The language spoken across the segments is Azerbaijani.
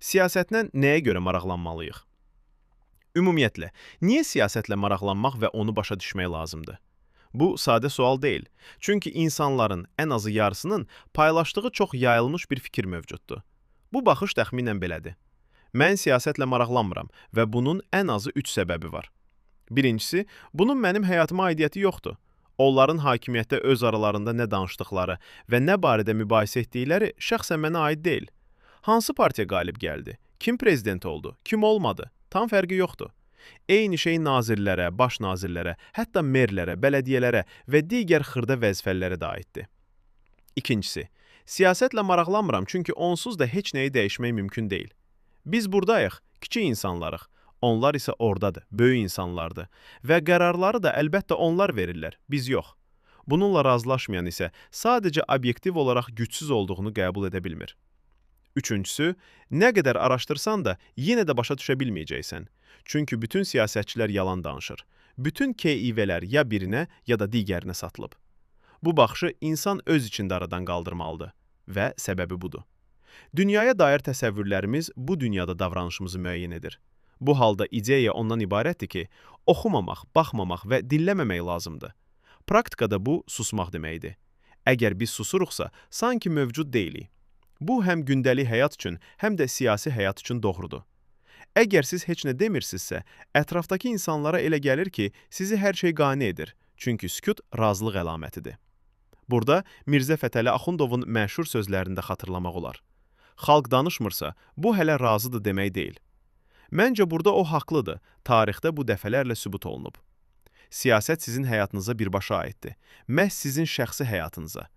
Siyasətlə nəyə görə maraqlanmalıyıq? Ümumiyyətlə, niyə siyasətlə maraqlanmaq və onu başa düşmək lazımdır? Bu sadə sual deyil. Çünki insanların ən azı yarısının paylaşdığı çox yayılmış bir fikir mövcuddur. Bu baxış təxminən belədir. Mən siyasətlə maraqlanmıram və bunun ən azı 3 səbəbi var. Birincisi, bunun mənim həyatıma aidiyyəti yoxdur. Onların hakimiyyətdə öz aralarında nə danışdıqları və nə barədə mübahisə etdikləri şəxsən mənə aid deyil. Hansı partiya qalib gəldi? Kim prezident oldu? Kim olmadı? Tam fərqi yoxdur. Eyni şey nazirlərə, baş nazirlərə, hətta merlərə, bələdiyyələrə və digər xırda vəzifəlilərə də aiddir. İkincisi, siyasətlə maraqlanmıram çünki onsuz da heç nəyi dəyişmək mümkün deyil. Biz buradayıq, kiçik insanlarıq. Onlar isə ordadır, böyük insanlardır və qərarları da əlbəttə onlar verirlər, biz yox. Bununla razılaşmayan isə sadəcə obyektiv olaraq gücsüz olduğunu qəbul edə bilmir. Üçüncüsü, nə qədər araşdırsan da yenə də başa düşə bilməyəcəksən. Çünki bütün siyasətçilər yalan danışır. Bütün KİV-lər ya birinə, ya da digərinə satılıb. Bu baxışı insan öz içində aradan qaldırmalıdır və səbəbi budur. Dünyaya dair təsəvvürlərimiz bu dünyada davranışımızı müəyyən edir. Bu halda ideya ondan ibarətdir ki, oxumamaq, baxmamaq və dinləməmək lazımdır. Praktikada bu susmaq deməkdir. Əgər biz susuruqsa, sanki mövcud deyilik. Bu həm gündəlik həyat üçün, həm də siyasi həyat üçün doğrudur. Əgər siz heç nə demirsinizsə, ətrafdakı insanlara elə gəlir ki, sizi hər şey qane edir. Çünki sükut razılıq əlamətidir. Burada Mirzə Fətəli Axundovun məşhur sözlərini də xatırlamaq olar. Xalq danışmırsa, bu hələ razıdır demək deyil. Məncə burada o haqlıdır. Tarixdə bu dəfələrlə sübut olunub. Siyasət sizin həyatınıza birbaşa aiddir. Məhz sizin şəxsi həyatınıza.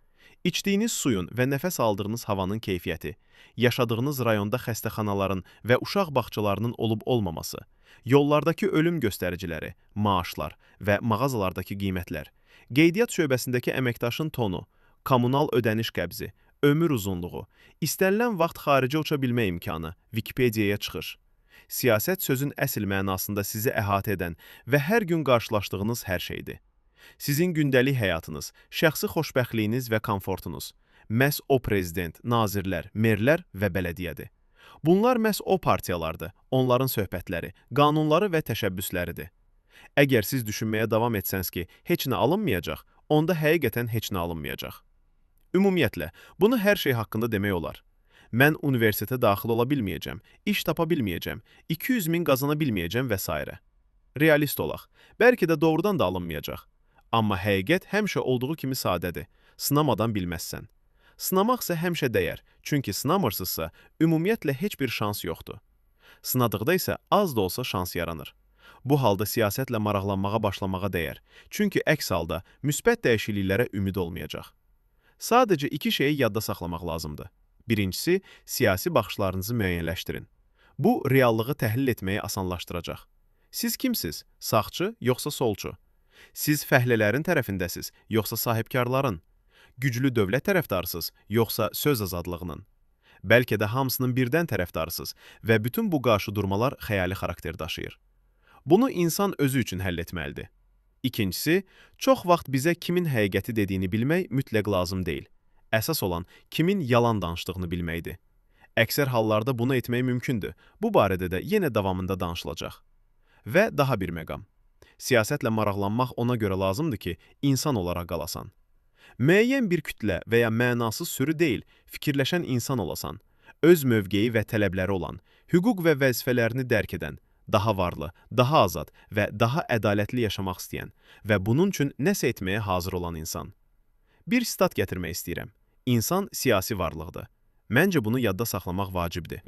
İçdiyiniz suyun və nəfəs aldığınız havanın keyfiyyəti, yaşadığınız rayonda xəstəxanaların və uşaq bağçalarının olub-olmaması, yollardakı ölüm göstəriciləri, maaşlar və mağazalardakı qiymətlər, qeydiyyat şöbəsindəki əməkdaşın tonu, kommunal ödəniş qəbzi, ömür uzunluğu, istənilən vaxt xaricə uça bilmə imkanı, Wikipediyaya çıxış. Siyasət sözün əsl mənasında sizi əhatə edən və hər gün qarşılaşdığınız hər şeydir. Sizin gündəlik həyatınız, şəxsi xoşbəxtliyiniz və komfortunuz məhz o prezident, nazirlər, merlər və bələdiyyədir. Bunlar məhz o partiyalardır, onların söhbətləri, qanunları və təşəbbüsləridir. Əgər siz düşünməyə davam etsəniz ki, heç nə alınmayacaq, onda həqiqətən heç nə alınmayacaq. Ümumiyyətlə, bunu hər şey haqqında demək olar. Mən universitetə daxil ola bilməyəcəm, iş tapa bilməyəcəm, 200 min qazana bilməyəcəm və s. Realist olaq, bəlkə də doğrudan da alınmayacaq. Amma həqiqət həmişə olduğu kimi sadədir. Sınamadan bilməzsən. Sınamaqsa həmişə dəyər, çünki sınamırsınızsa ümumiyyətlə heç bir şans yoxdur. Sınadıqda isə az da olsa şans yaranır. Bu halda siyasətlə maraqlanmağa başlamağa dəyər. Çünki əks halda müsbət dəyişikliklərə ümid olmayacaq. Sadəcə iki şeyi yadda saxlamaq lazımdır. Birincisi, siyasi baxışlarınızı müəyyənləşdirin. Bu, reallığı təhlil etməyi asanlaşdıracaq. Siz kimsiz? Sağçı, yoxsa solçu? Siz fəhlələrin tərəfindəsiz, yoxsa sahibkarların? Güclü dövlət tərəfdarısınız, yoxsa söz azadlığının? Bəlkə də hamısının birdən tərəfdarısınız və bütün bu qarşıdurmalar xəyali xarakter daşıyır. Bunu insan özü üçün həll etməlidir. İkincisi, çox vaxt bizə kimin həqiqəti dediyini bilmək mütləq lazım deyil. Əsas olan kimin yalan danışdığını bilməkdir. Əksər hallarda bunu etmək mümkündür. Bu barədə də yenə davamında danışılacaq. Və daha bir məqam. Siyasətlə maraqlanmaq ona görə lazımdır ki, insan olaraq qalasan. Müəyyən bir kütlə və ya mənasız sürü deyil, fikirləşən insan olasan, öz mövqeyi və tələbləri olan, hüquq və vəzifələrini dərk edən, daha varlı, daha azad və daha ədalətli yaşamaq istəyən və bunun üçün nəsə etməyə hazır olan insan. Bir sitat gətirmək istəyirəm. İnsan siyasi varlıqdır. Məncə bunu yadda saxlamaq vacibdir.